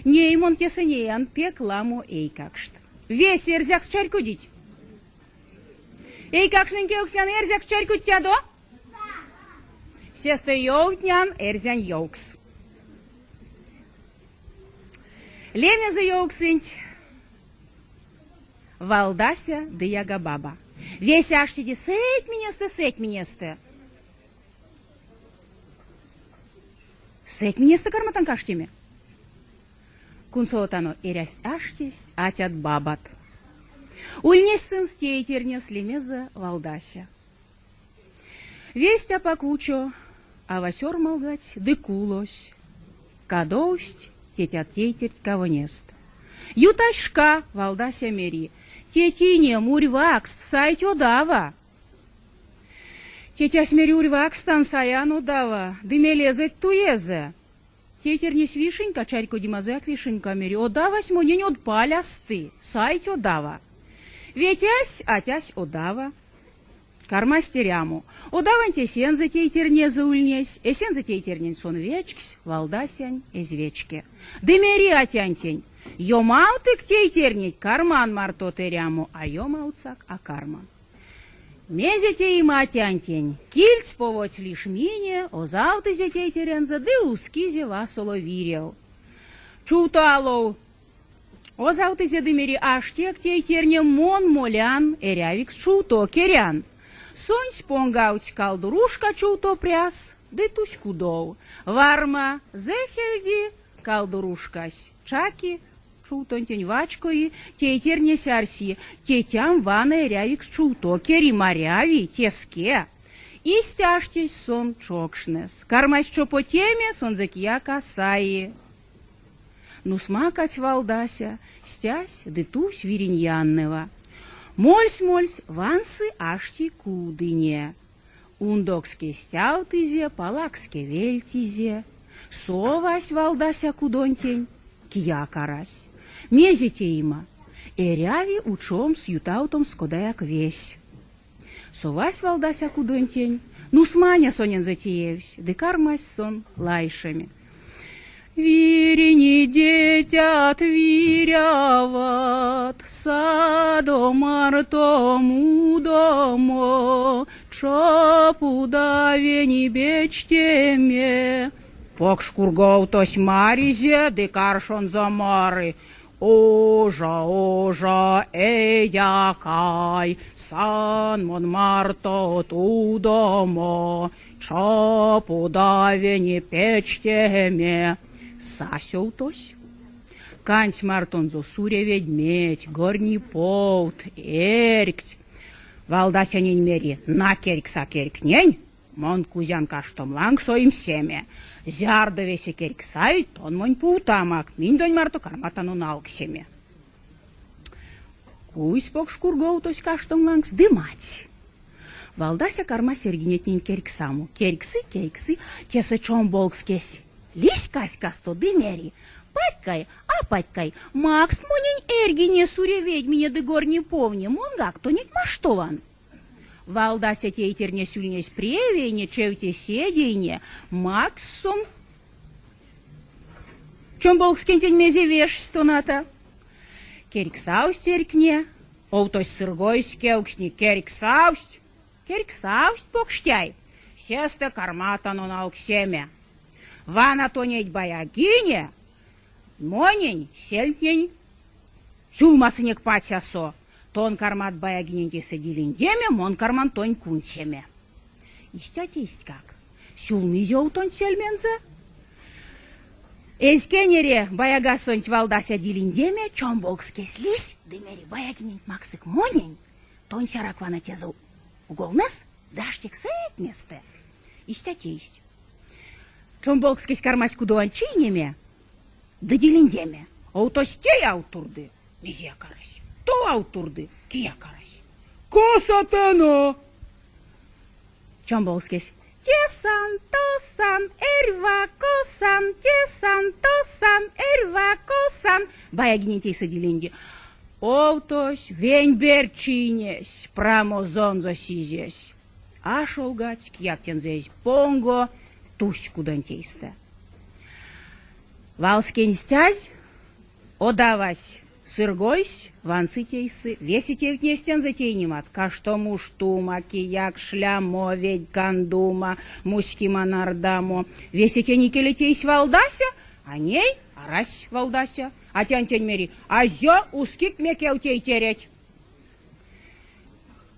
Ней мон тесэ неян пек ламо эйкакшт. Весе эрзякс чарькодить? Эйкакштнень кевкстнян эрзякс чарькодтядо? Сестэ ёвтнян эрзянь ёвкс. Лемезэ ёвксонть Валдася ды Ягабаба. Весе аштиде сэтьминестэ, сэтьминестэ. Сэтьминестэ карматан каштеме. Кунсолотано эрясть-аштесть атят-бабат. Ульнесь сынст тейтернест лемезэ Валдася. Весть апак учо авась ормалгадсь ды кулось. Кадовсть тетят-тейтерть кавонест. Ютась шка, Валдася мери, тетинем, урьвакст, сайть одава. Тетясь мери, урьвакстан, саян одава, ды мелезэть туезэ. Тейтернесь вишенька, чарькодемазояк вишенька, мери, одавась монень од паля сты, сайть одава. Ветясь атясь одава. Кармасть эрямо. Одаванть эсензэ тейтернезэ ульнесь, эсензэ тейтерненть сон вечксь, Валдасянь эзь вечке. Ды мери атянтень, Ёмавтык тейтернеть карман мартот эрямо, а ёмавтсак а карман. Мезе теема атянтень? Кильдсь поводсь лишмине, озавтызе тейтерензэ ды ускизе васоло вирев. Чувто алов Озавтызе ды мери, аштек, тейтерне, мон молян, эрявикс чувто керян. Сонсь понгавтсь калдурушка чувто пряс ды тусь кудов. Варма зэхельди калдурушкась, чаки чувтонтень вачкои, тейтернесь арси, тетям вана эрявикс чувто кери, маряви, теске. Истя аштесь сон чокшнес. Кармась чопотеме, сонзэ кияк а саи. Нусмакадсь Валдася, стясь ды тусь вирень яннэва. Мольсь-мольсь, вансы, ашти кудыне. Ундокске стявтызе, палакске вельтизе. Совась Валдася кудонтень, кияк арась. Мезе теема? Эряви учомс, ютавтомс кодаяк весь. Совась Валдася кудонтень, нусманя сонензэ теевсь, ды кармась сон лайшеме. Вирень тетят, виряват, садо марто мудомо, чопуда вень печтеме. Покш курговтось маризе ды каршонзо моры. Ожо, ожо, эйдякай, сан мон мартот удомо, чопуда вене печтеме. Сась овтось. Кандсь мартонзо суре ведьметь, горниповт, эрьгть. Валдасянень мери, на керькса керькнень, Мон кузян каштом лангс оймсеме. Зярдо весе керьксаить, тон монь пувтамак, минь тонь марто карматано налксеме. Куйсь покш курговтось каштом лангс ды мадсь. Валдася кармась эрьгинетнень керьксамо. Керьксы, керьксы, тесэ чомболкскесь. Лиссь каськасто ды мери: Патькай, а патькай, макст монень эрьгине суре ведьмине ды горниповне, монгак тонеть маштован. Валдася тейтернесь ульнесь превейне, чевте седейне, макссь сон чомболкскентень мезе вешсь тоната. Керьксавсть эрькне, овтось сыргойсь кевкстни, керьксавсть, керьксавсть, покштяй, сестэ карматано налксеме. Вана тонеть баягине, монень сельмтнень сюлмасынек пацясо. Тон кармат баягиненть эйсэ дилиндеме, мон карман тонь кундсеме. Истя тейстькак. Сюлмизь овтонть сельмензэ. Эзь кенере баягасонть валдася дилиндеме, чомболкскесь лиссь ды мери баягиненть максык монень, тонь сярак вана тезэ уголнэс ды аштек сэтьместэ. Истя тейсть. Чомболкскесь кармась кудованть чийнеме ды дилиндеме. Овтось тей авторды, Мезеяк арась. Тов турды, кияк арась. Косотано? Чомболкскесь. Тесан, тосан, эрьва косан, тесан, тосан, эрьва косан. Баягиненть эйсэ дилинди. Овтось веньберть чийнесь, прамозонзо сизесь. Ашолгадсь, кияк тензэ эзь понго, тусь кудонть эйстэ. Валскень стязь. Одавась сыргойсь, вансы тейсы, весе тевтне эстензэ тейнемат, каштом уштума, кияк шлямо, ведь кандума, муськима нардамо. Весе тень икеле тейсь Валдася, а ней арась Валдася. Атянтень мери, азё ускик мекев тейтереть.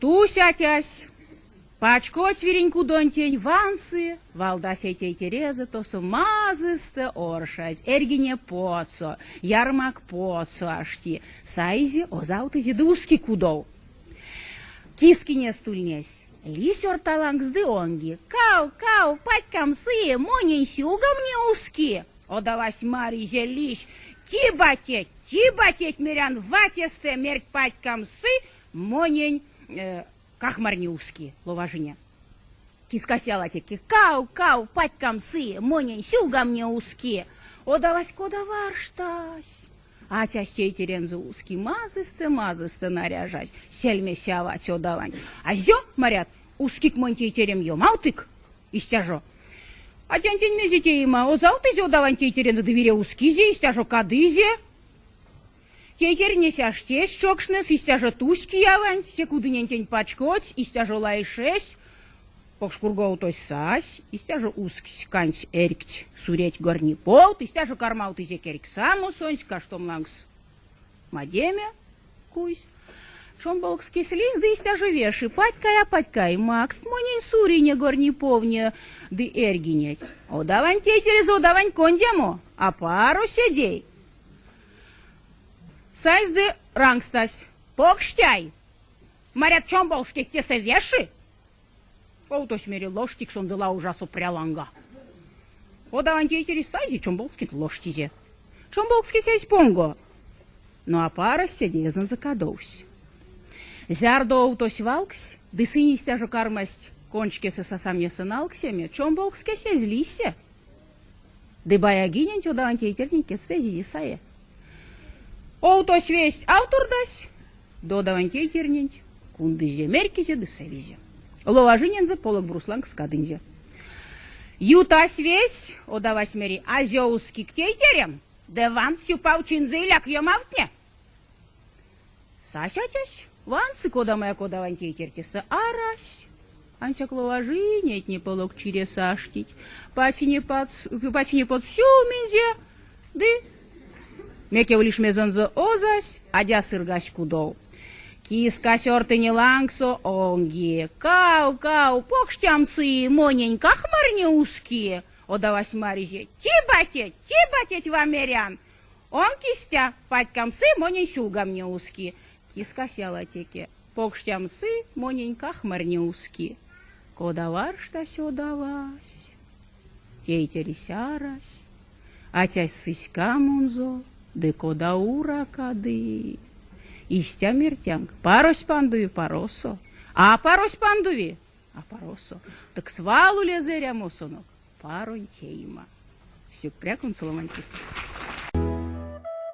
Тусь атясь. Пачкодсь вирень кудонтень, вансы, Валдася тейтерезэ тосо мазыстэ оршазь, эрьгине потсо, ярмак потсо ашти. Саизе, озавтызе ды уски кудов. Кискинест ульнесь. Лиссь орта лангс ды онги. Кав, кав, патькам сы, монень сюлгам не уски. Одавась маризе, лиссь. Тиба теть, тиба теть, мерян, ватестэ, мерть патькам сы, монень кахмар не уски, ловажине. Кискась ялатеке кав, кав, патькам сы, монень сюлгам не уски. Одавась кода варштась. Атясь тейтерензэ уски мазыстэ-мазыстэ наряжазь, сельме сявадсь одаванть. Азё, марят, ускик монь тейтерем ёмавтык? Истя жо. Атянтень мезе теема, озавтызе одаванть тейтерензэ ды вирев ускизе, истя жо кадызе. Тейтернесь аштесь чокшнес, истя жо тусь кияванть, се кудынентень пачкодсь, истя жо лайшесь. Покш курго сась, истя жо усксь, кандсь эрьгть, суреть, горниповт, истя жо кармавтызе керьксамо сонсь каштом лангс мадеме куйсь. Чомболкскесь лиссь ды истя жо веши: Патькай, а патькай, макст монень сурине горниповне ды эрьгинеть. Одавань тейтерезэ одавань кондямо, а паро седей. Сайсь ды рангстась: Покштяй! Марят, чомболкскесь тесэ веши? Овтось мери, лоштик сонзэ лаужасо пря ланга. Одавань тейтересь саизе чомболкскенть лоштизе. Чомболкскесь эзь понго, но апарось седеезэнзэ кадовсь. Зярдо овтось валгсь, ды сынь истя жо кармасть кончкесэ сасамнесэ налксеме, чомболкскесь эзь лисе. Ды баягиненть одавань тейтертнень кедьстэ эзизе сае. Овтось весть автордась, ды одавань тейтерненть кундызе, мерькизе ды сэвизе. Ловажинензэ полок брус лангс кадынзе. Ютась весь, одавась мери, азё ускик тейтерем, ды вант сюпавчинзэ иляк ёмавтне. Сась атясь, вансы, кодамояк одавань тейтерь тесэ арась. Ансяк ловажинетне полок чиресэ аштить, пацине пацине потс сюлминзе ды мекев лишмезэнзэ озась, адя сыргась кудов. Кискась ортыне лангсо онги. Кав, кав, покштям сы, монень кахмарне уски. Одавась маризе: Тиба теть, тиба теть ва мерян! Онк истя, патькам сы, монень сюлгам не уски. Кискась ялатеке. Покштям сы, монень кахмар не уски. Кода варштась одавась, тейтересь арась, атясь сы ськамонзо, ды кода уракады. Истя мертянк, парось пандови паросо, а апарось пандови апаросо. Тык свал улезэ эрямосонок паронь теема. Сюкпря кунсоломанть кисэ.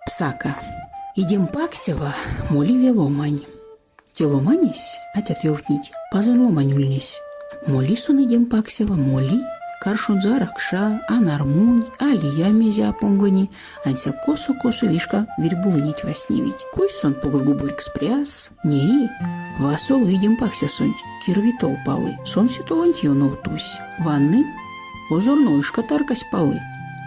Псака. Идем паксява, моли ве ломань. Те ломанесь, атят ёвтнить, пазонь ломань ульнесь. Моли сон идем паксява, моли, каршонзо а ракша, а нармунь, а лия мезе а понгони, ансяк косо-косо вишка вирьбулынеть вастневить. Куйсь сон покш губорькс пряс, неи, васоло идем паксясонть кирви тол палы. Сон се толонть ёнов тусь. Ванны, озорнойшка таркась палы.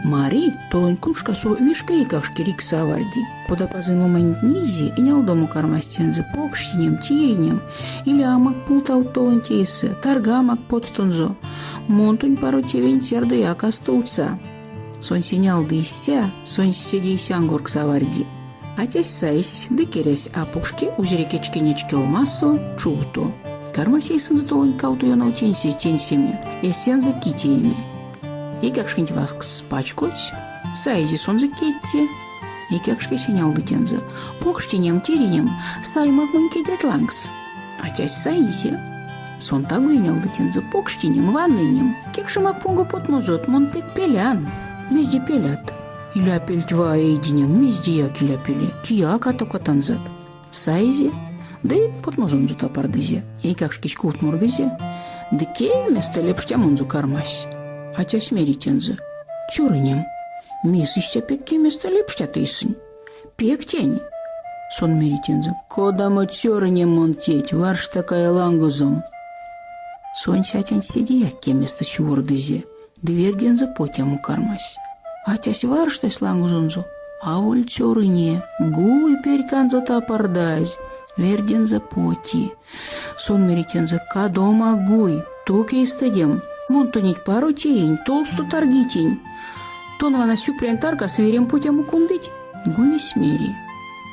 Мари, толонь куншкасо вишка эйкакшке риксэ аварди. Кода пазонь ломанть неизе, энялдомо кармасть тензэ: покштинем, тиринем, илямак пултавт толонть эйсэ, таргамак потстонзо. Мон тонь паро тевенть зярдояк а стувтса. Сонсь энялды истя, сонсь седейсэ ангоркс аварди. Атясь сайсь ды керясь а покшке узере кечкене чкелмасо чувто. Кармась эйсэнзэ толонть кавто ёнов тенсезь тенсеме, эсензэ ки тееме. Эйкакшкенть ваксс пачкодсь, саизе сонзэ кедте. Эйкакшкесь энялды тензэ: Покштинем, тиринем, саемак монь кедеть лангс. Атясь саизе. Сон таго энялды тензэ: Покштинем, ваннынем, кекшемак понго потмозот, мон пек пелян. Мезде пелят? Иля пельть ва, эйдинем, мездеяк иля пеле, кияк а токатанзат. Саизе ды потмозонзо тапардызе. Эйкакшкесь кутмордызе ды кеместэ лепштямонзо кармась. Атясь мери тензэ: Цёрынем, мейс истя пек кеместэ лепштят эйсэнь? Пек тень. Сон мери тензэ, кодамо цёрыне мон теть, варштакая лангозом. Сонсь атянть седеяк кеместэ сювордызе, ды вердензэ потямо кармась. Атясь варштась лангозонзо, аволь цёрыне, гуй перьканзо тапардазь, вердензэ поти. Сон мери тензэ, кадома, гуй, тук эйстэдем, мон тонеть паро теинь, толсто таргитинь. Тон вана сюкпрянь таркас верем потямо кундыть? Гуесь мери.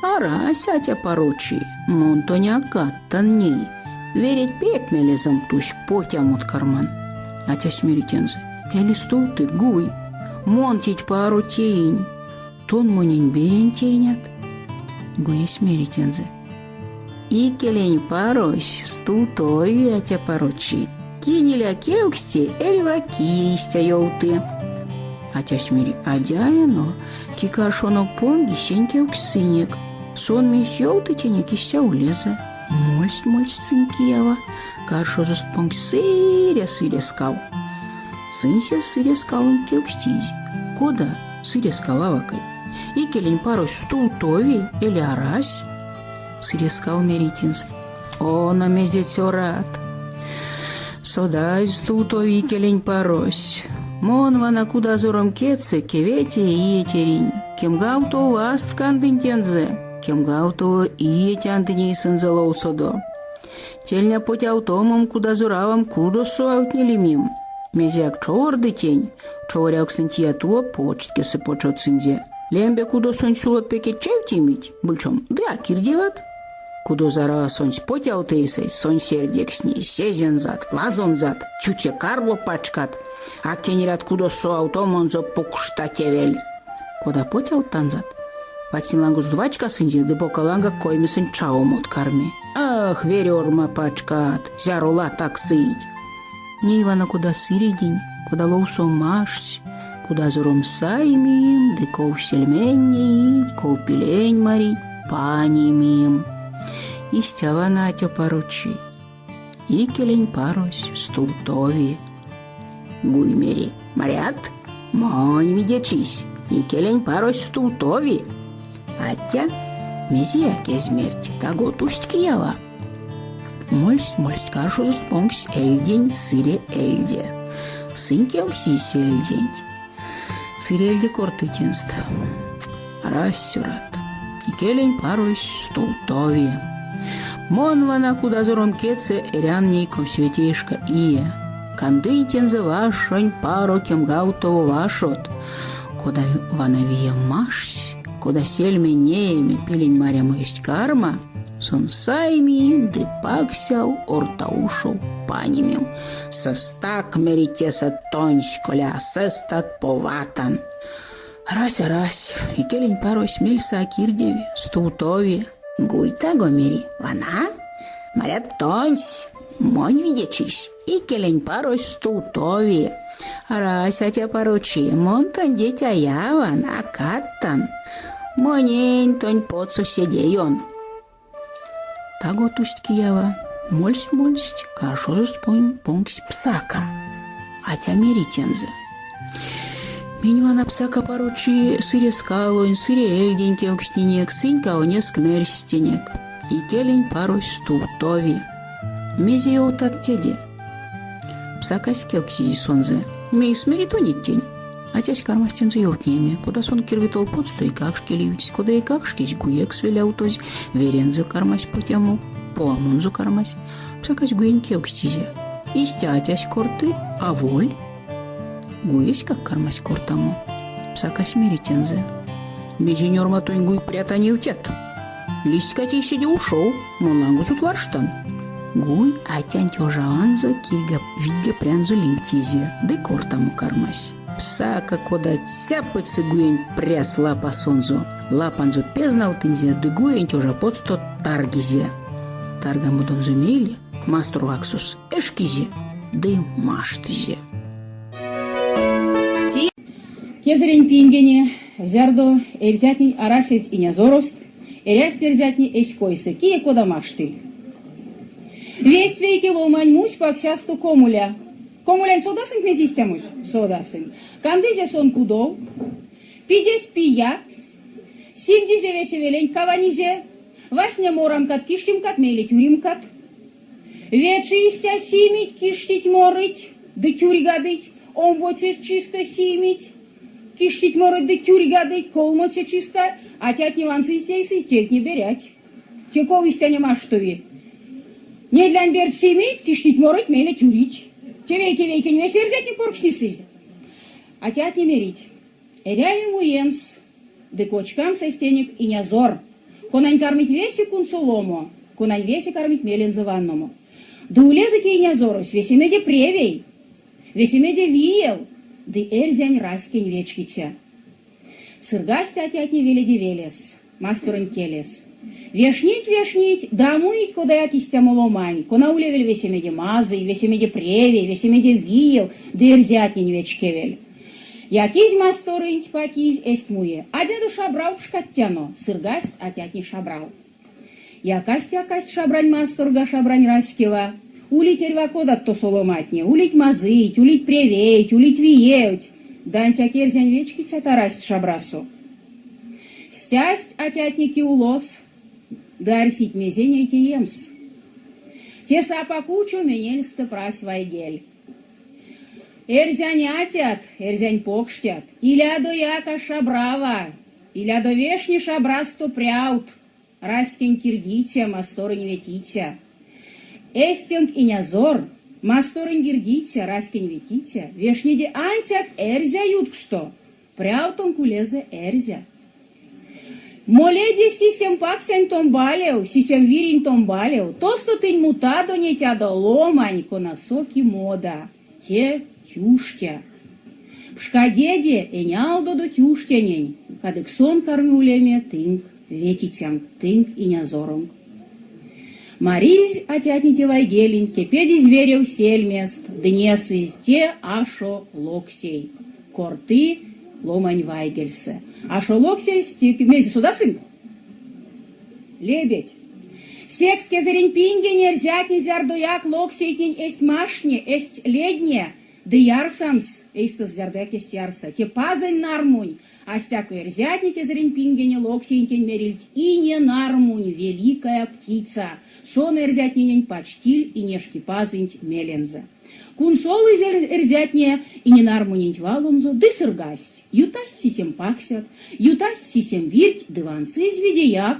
Арась, атя парочи, мон тонь а кадтан ней. Вереть пек мелезэм тусь, потямот карман. Атясь мери тензэ. Эли стувтык, гуй, мон теть паро теинь. Тон монень берянь тейнят? Гуесь мери тензэ. Икелень парось стувтови, атя парочи. Кинь иля кевксти, эрьва кие истя ёвты. Атясь мери, адя эно, ки каршонок понги, сень кевкстьсынек. Сон мейсь ёвты тенек, истя улезэ. Мольсть, мольсть сынь киява, каршозост понгсь сыре-сыре скал. Сынь се сыре скалонть кевкстизь, кода сыре скал авакай, икелень парось стувтови эли арась? Сыре скал мери тенст, оно мезе цёрат. Содазь стувтови икелень парось. Мон вана кудазором кедсэ кеветее иеть эринь, кемгавтово вазт кандынь тензэ, кемгавтово иеть андынь эйсэнзэ ловсодо. Тельня потявтомом кудазоравам кудосо автнилимим. Мезеяк човорды тень, човорявкстнэнь тия-тува почткесэ почодсынзе. Лембе кудосонть сюлот пекеть чевтимить, бульчом, ды а кирдеват. Кудозарава сонсь потявты эйсэть, сонсь сердекшни, сезензат, лазонзат, цюця карво пачкат, а кенерят кудосо автомонзо покшта тевель. Кода потявттанзат, вацин лангс двачкасынзе ды бока ланга коймесэнть чавомот карми. Ах, верь орма пачкат, зяро латак сыть! Ней вана кода сырединь, кода ловсо маштсь, кудазором саимим, ды ков сельмень неить, ков пилень марить, панимим. Истя вана, атя парочи, икелень парось стувтови. Гуй мери, марят, монь видечись, икелень парось стувтови. Атя, мезеяк эзь мерть, таго тусть киява. Мольсть, мольсть каршозост понгсь эльдень сыре эльде. Сынь кевкстизь эльденть. Сыре эльде корты тенст. Арась, цёрат, икелень парось стувтови. Мон вана кудазором кедсэ эрян ней комсьветеешка ие. Кандынь тензэ вашонь паро кемгавтово вашот. Кода вана вием маштсь, кода сельме нееме пилень марямо эзть карма, сон саимим ды паксяв орта ушов панимим. Састак, мери тесэ тонсь, коля, сестат поватан. Арась, арась, икелень парось мельсэ а кирдеви, стувтови. Гуй таго мери, вана, марят тонсь, монь видечись, икелень парось стувтови. Арась, атя парочи, мон тондеть а яван, а кадтан. Монень тонь потсо седе ён. Таго тусть киява. Мольсть-мольсть, каршозост понгсь псака. Атя мери тензэ. Минь вана псака парочи сыре скалонь, сыре эльдень кевкстнинек, сынь кавонеск мерсть тенек. Икелень парось стувтови. Мезе ёвтат теде? Псакась кевкстизе сонзэ. Мейс мери тонеть тень? Атясь кармась тензэ ёвтнеме, кода сон кирвитол потсто эйкакшке ливтсь, кода эйкакшкесь гуекс велявтозь, верензэ кармась потямо, поламонзо кармась. Псакась гуень кевкстизе. Истя атясь корты, аволь? Гуеськак кармась кортамо. Псакась мери тензэ. Мезень орма тонь гуй прят а невтят? Лисська тей седе ушов, мон лангозот варштан. Гуй атянть ожаанзо кирьга видьга прянзо ливтизе ды кортамо кармась. Псака кода цяпыцы гуенть пряс лапасонзо, лапанзо пезнавтынзе ды гуенть ожа потсто таргизе. Таргамодонзо мейле мастор ваксос эшкизе ды маштызе. Кезэрень пингене, зярдо эрзятнень арасельть инязорост, эрясть эрзятне эсь койсэ, кие кода маштыль. Весть вейке ломань мусь паксясто комуля. Комулянть содасынк мезе истямось? Содасынк. Кандызе сон кудов, пидесь пия, Симдизе весе веленть каванизе. Васня морамкат, киштемкат, мейле тюремкат. Ве чистэ симить, киштить, морыть ды тюрьгадыть, омбоце чистэ симить, киштить, морыть ды тюрьгадыть, колмоце чистэ атятне вансызь тейсызь, тевтне берять. Те ков истя не маштови? Недлянь перть симить, киштить, морыть, мейле тюрить. Те вейке-вейкень весе эрзятне поркснесызь. Атятне мерить: Эряви муемс ды кочкамс эстенек инязор, конань кармить весе кунсоломо, конань весе кармить мелензэ ванномо. Ды улезэ те инязорось весемеде превей, весемеде виев ды эрзянь раськень вечкиця. Сыргасть атятне веледе велес, масторонь келес. Вешнить-вешнить ды а муить кодаяк истямо ломань, кона улевель весемеде мазый, весемеде превей, весемеде виев ды эрзятнень вечкевель. Якизь масторонть пакизь эзть муе. Адядо шабрав пшкадтяно, сыргасть атятне шабрав. Якасть-якасть шабрань масторга шабрань раськева. Улить эрьва кодат тосо ломатне, улить мазыйть, улить превейть, улить виевть. Ды ансяк эрзянь вечкицят арасть шабрасо. Стясть атятне киулос ды арсить мезе ней теемс. Тесэ апак учо менельстэ прась вайгель. Эрзянь атят, эрзянь покштят, илядо яка шабрава, илядо вешне шабрасто прявт, раськень кирдиця, масторонь ветиця. Эстенк инязор, масторонь кирдиця, раськень ветиця, вешнеде ансяк эрзя ютксто, Прявтонк улезэ эрзя. Моледе сисем паксянь томбалев, сисем вирень томбалев, тосто тынь мутадо нетядо ломань, кона соки мода, те Тюштя. Пшкадеде энялдодо Тюштянень, кадык сон карми улеме тынк ветицянк, тынк инязоронк. Маризь атятне те вайгеленть, кепедизь верев сельмест ды несызь те ашо локсей. Корты ломань вайгельсэ. Ашо локсесь мезе содасынк? Лебедь. Секс кезэрень пингень эрзятне зярдояк локсейтнень эзть маштне, эзть ледне ды ярсамс эйстэст зярдояк эзть ярса. Те пазонь нармунь, а стяко эрзятне кезэрень пингене локсеентень мерильть ине нармунь, великая птица. Сон эрзятненень пачтиль Инешкипазонть мелензэ. Кунсолызь эрзятне иненармуненть валонзо ды сыргасть. Ютасть сисем паксят, ютасть сисем вирть ды вансызь видеяк.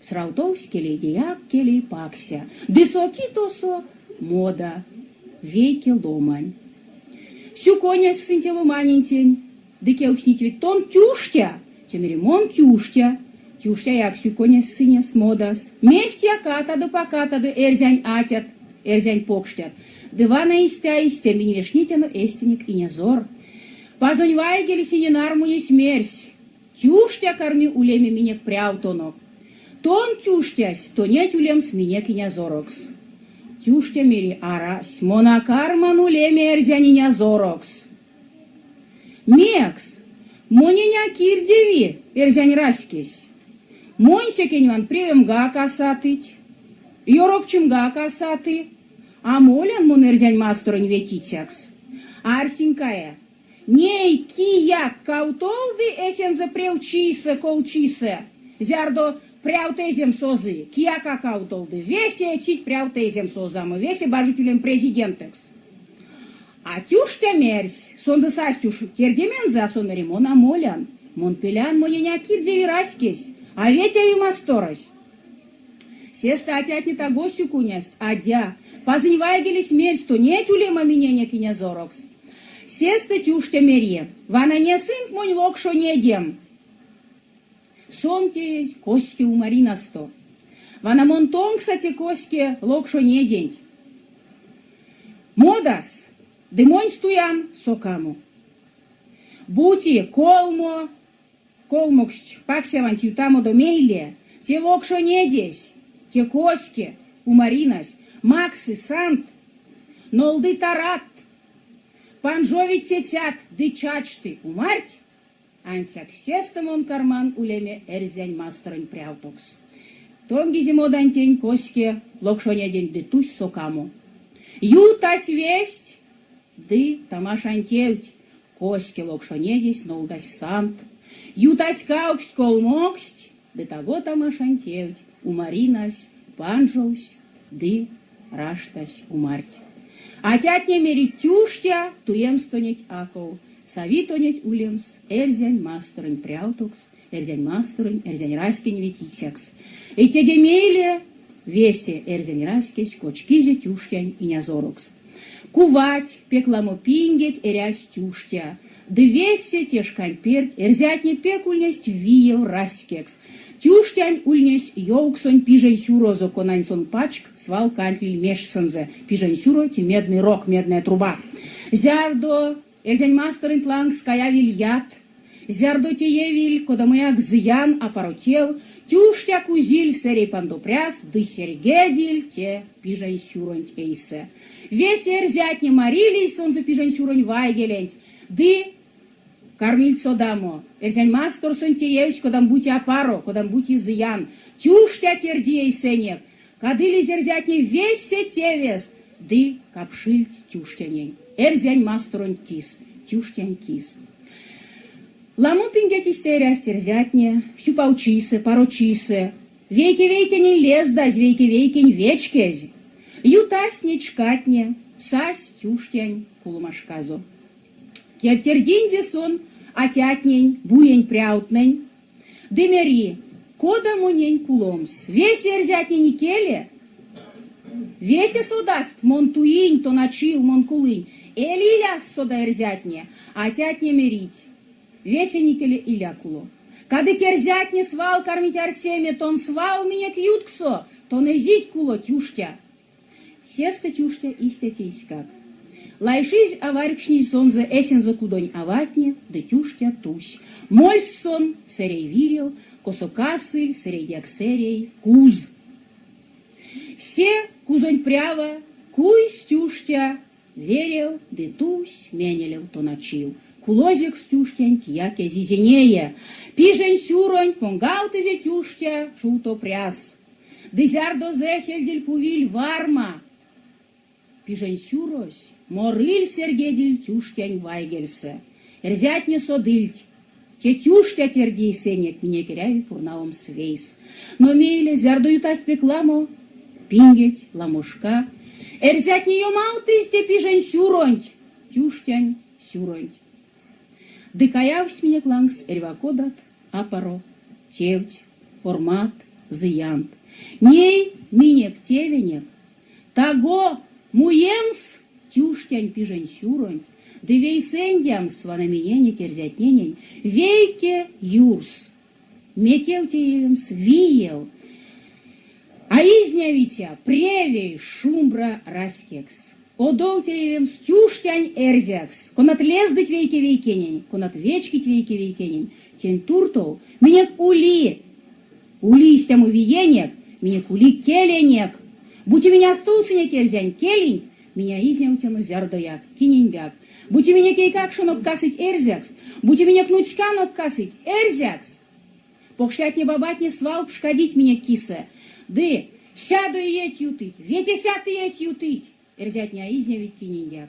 Сравтовсь келейдеяк келей пакся, ды соки тосо мода, вейке ломань. Сюконясь сынь те ломанентень ды кевкстнить ведь тон Тюштя? Те мери мон Тюштя. Тюштяяк сюконясь сынест модас. Мезть якатадо-пакатадо эрзянь атят, эрзянь покштят. Ды вана истя истя минь вешнетяно эстенек инязор. Пазонь вайгелесь иненармунесь мерсь, Тюштя карми улеме минек прявтонок. Тон, Тюштясь, тонеть улемс минек инязорокс. Тюштя мери, арась, мон а карман улеме эрзянь инязорокс. Мекс? Монень а кирдеви эрзянь раськесь. Монь секень вант превемгак а сатыть, ёрокчимгак а саты, а молян мон эрзянь масторонь ветицякс. Арсинькая, ней кияк кавтолды эсензэ превчисэ, колчисэ, зярдо прявтеземс озы, кияк а кавтолды, весе эцить прявтеземс озамо, весе бажить улемс президентэкс. А Тюштя мерсь, сонзэ састь уш тердемензэ, а сон мери, мон а молян, мон пелян, монень а кирдеви раськесь, а ветяви масторось. Сестэ атятне таго сюкунясть, адя, пазонь вайгелесь мерсь, тонеть улема миненек инязорокс. Сестэ Тюштя мери, вана несынк монь локшонедем. Сон теезь коське умаринасто. Вана мон тонгса те коське локшонеденть. Модас, ды монсь туян сокамо. Бути колмо колмоксть паксяванть ютамодо мейле те локшонедесь, те коське умаринась максы сант, нолды тарадт, панжовить цецят ды чачты умарть, Ансяк сестэ мон карман улеме эрзянь масторонь прявтокс. Тонгизе модантень коське локшонеденть ды тусь сокамо. Ютась весть ды тамашань тевть, коське локшонедесь нолдась сант. Ютась кавксть колмоксть, ды таго тамашань тевть умаринась панжовсь ды раштась умарть. Атятне мерить Тюштя, туемс тонеть а ков, сави тонеть улемс эрзянь масторонь прявтокс, эрзянь масторонь, эрзянь раськень ветицякс. Эдь теде мейле весе эрзянь раськесь кочкизе Тюштянь инязорокс. Кувать, пек ламо пингеть эрясь Тюштя, ды весе те шканть перть эрзятне пек ульнесть виев раськекс. Тюштянь ульнесь ёвксонь пижень сюрозо, конань сон пачк свал кандтниль мештьсэнзэ. Пижень сюро те медный рог, медная труба. Зярдо Эрзянь масторонть лангс каявиль ят, зярдо теевиль кодамояк зыян, апаро тев, Тюштя кузиль сэрей пандопряс ды серьгедиль те пижень сюронть эйсэ. Весе эрзятне марилизь сонзэ пижень сюронь вайгеленть ды кармильть содамо, эрзянь масторсонть теевсь кодамо-бути апаро, кодамо-бути зыян. Тюштя терди эйсэнек, кадылизь эрзятне весе тевест ды капшильть Тюштянень, эрзянь масторонть кис, Тюштянь кис. Ламо пингеть истя эрясть эрзятне, сюпавчисэ, парочисэ, вейке-вейкенень лездазь, вейке-вейкень вечкезь. Ютасть неть шкатне, сась Тюштянь кулома шказо. Тердинзе сон атятнень, буень прявтнэнь, ды мери, кода монень куломс, весе эрзятнень икеле? Весе содаст, мон туинь, тоначив, мон кулынь. Эль иляст сода эрзятне, атятне мерить, весень икеле иля куло. Кадык эрзятне свал кармить арсеме, тон свал минек ютксо, тон эзить куло, Тюштя. Сестэ Тюштя истя тейськак. Лайшизь аварькшнизь сонзэ эсензэ кудонь аватне, ды Тюштя тусь. Мольсь сон сэрей вирев, косо касыль сэрейдяк сэрей куз. Се кузонть прява куйсь Тюштя верев ды тусь менелев тоначив. Кулозекс Тюштянь кияк эзизе нее. Пижень сюронть понгавтызе Тюштя чувто пряс. Ды зярдо зэхельдиль-пувиль варма, пижень сюрось морыль-серьгедиль Тюштянь вайгельсэ. Эрзятне содыльть, те Тюштя терди эйсэнек, минек эряви пурнавомс вейс. Но мейле, зярдо ютасть пек ламо пингеть, ламо шка, эрзятне ёмавтызь те пижень сюронть, Тюштянь сюронть. Ды каявсть минек лангс эрьва кодат апаро тевть, ормат, зыянт. Ней минек тевенек таго муемс Тюштянь пижень сюронть ды вейсэндямс вана миненек эрзятненень вейке юрс, мекев теевемс виев, а изнявиця, превей, шумбра раськекс. Одов теевемс Тюштянь эрзякс, конат лездыть вейке-вейкенень, конат вечкить вейке-вейкенень. Тень туртов минек ули, ули истямо виенек, минек ули келенек. Бути минь а стувтсынек эрзянь келенть, минь а изнявтяно зярдояк, киненьгак. Бути минек эйкакшонок касыть эрзякс, бути минек нуцьканок касыть эрзякс, Покштятне-бабатне свал пшкадить минек кисэ. Ды сядо иеть ютыть, ветесядт иеть ютыть, эрзятне а изнявить киненьгак.